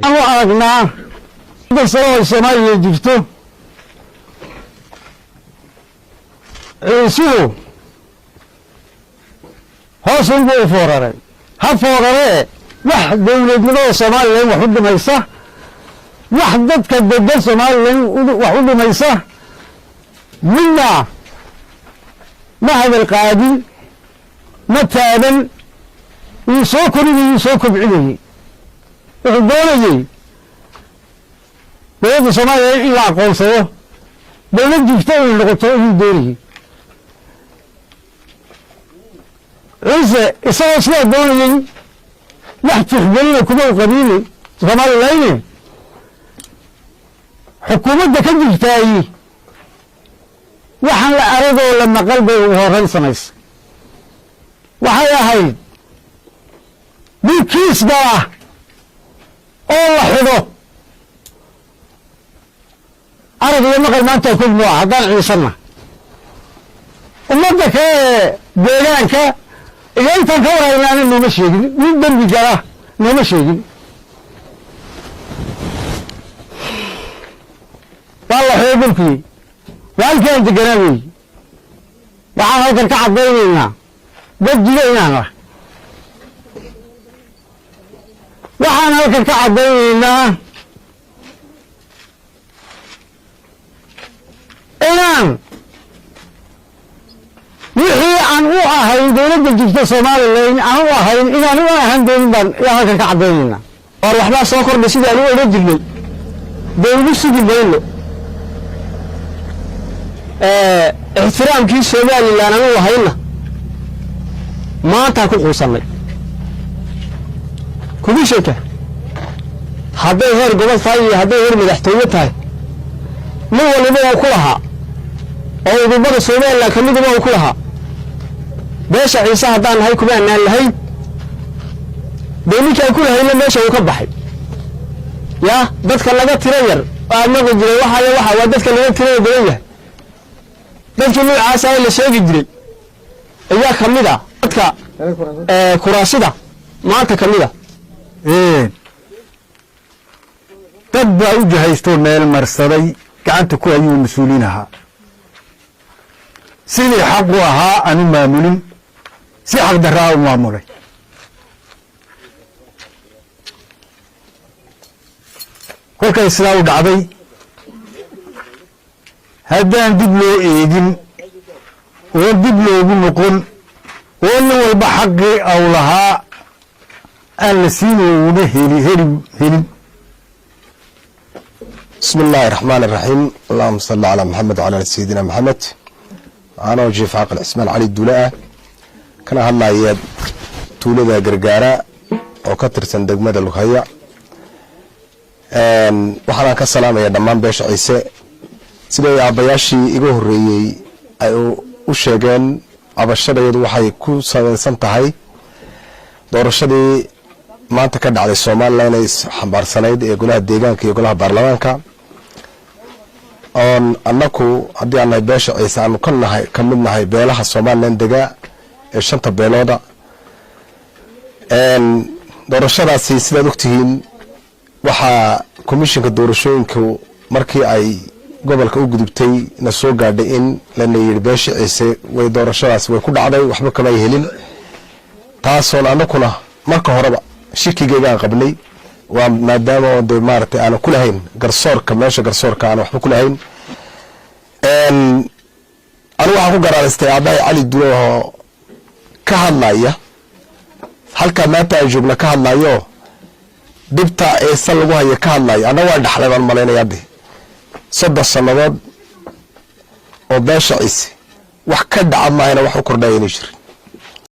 U aragnaa sano ay Soomaaliya jirto, Ciisuhu hoos unbuu u fooraray. Ha fooraree, wax dowladnimada Somalilan wax u dhimaysa, wax dadka degan Somalilan wax u dhimaysa midna ma hadal qaadin, ma taaban. Wuu soo korinayey, wuu soo kobcinayey. Wuxuu doonayey dowladda Soomaaliya in la aqoonsado, dowlad jirta inay noqoto ayuu doonayey Ciise. Isagoo sidaa doonayey, wax tixgelina kuma u qabiili Somalilayne. Xukuumadda ka jirtaayi waxaan la aragoo la maqal bay ugu horrayn samaysa. Waxay ahayd nin kiis gala oo la xidho, arag iyo maqal maanta kog mua. Haddaan ciisanna, ummadda kale deegaanka iyo intaan ka warhaynaana nooma sheegin nin dembi gala, nooma sheegin. Waa la xidhay dhulkii, waa halkii aan deganaa weyi. Waxaan halkan ka caddaynaynaa dad jiro inaan ah. Waxaan halkan ka caddaynaynaa inaan wixii aan u ahayn dowladda jirta Somalilan aan u ahayn inaan u ahaan doonin baan yaa halkan ka caddaynaynaa. War waxbaa soo kordhay sidii aan u odhan jirnay, dee ugu sugi mayno ixtiraamkii Somalilan anu lahayna. Maantaan ku quusannay komishanka, hadday heer gobol tahay iyo hadday heer madaxtooye tahay, nin waliba uu ku lahaa oo udubada Somalilan ka miduba uu ku lahaa. Beesha Ciise haddaan nahay, kuma anaan lahayn. Dee ninkaan ku lahayna meesha uu ka baxay. Yaa dadka laga tiro yar aa maqli jiray? Waxaaya waxa waa dadka laga tirada badan yahay. Dadkii noocaasa la sheegi jiray ayaa ka mid a dadka kuraasida maanta ka mid a. Dad baa u jahaystoo meel marsaday, gacanta ku hayuu mas-uuliin ahaa. Sidii xaqu ahaa aan u maamulin, si xaq darraa u maamulay. Kolkay sidaa u dhacday, haddaan dib loo eegin oo dib loogu noqon oo nin walba xaqii aw lahaa aan la siin oo una heli heli helin. Bismi illaahi raxmaan iraxiim, allahuma salli calaa Maxamed wcala ali sayidina Maxamed. Anoo Jiif Caaqil Cismaan Cali Duule ah, kana hadlaya tuulada Gargaara oo ka tirsan degmada Lughaya, waxaanaan ka salaamaya dhammaan beesha Ciise. Siday aabbayaashii iga horreeyey ay u sheegeen, cabashadayadu waxay ku samaysan tahay doorashadii maanta ka dhacday Somalilan ay xambaarsanayd ee golaha deegaanka iyo golaha baarlamaanka, oon annaku haddii aan nahay beesha Ciise aanu ka nahay ka mid nahay beelaha Somalilan degaa ee shanta beelooda. Doorashadaasi, sidaad ogtihiin, waxaa komishinka doorashooyinku markii ay gobolka u gudubtay na soo gaadhay in lana yidhi beesha Ciise way doorashadaasi way ku dhacday, waxba kamay helin. Taasoon annakuna marka horeba shikigeygaan qabnay, waa maadaama oo dee maaragtay aanan ku lahayn garsoorka meesha, garsoorka aanan waxba ku lahayn. Anigu waxaan ku garaaraystay aabbahay Cali Dulo oo ka hadlaya halkaa maanta aan joogna, ka hadlayo dhibta eesa lagu hayo ka hadlayo. Anna waan dhaxlay baan malaynayaa de 30 sannadood oo beesha Ciise wax ka dhaca maahayna wax u kordhaya inay jirin.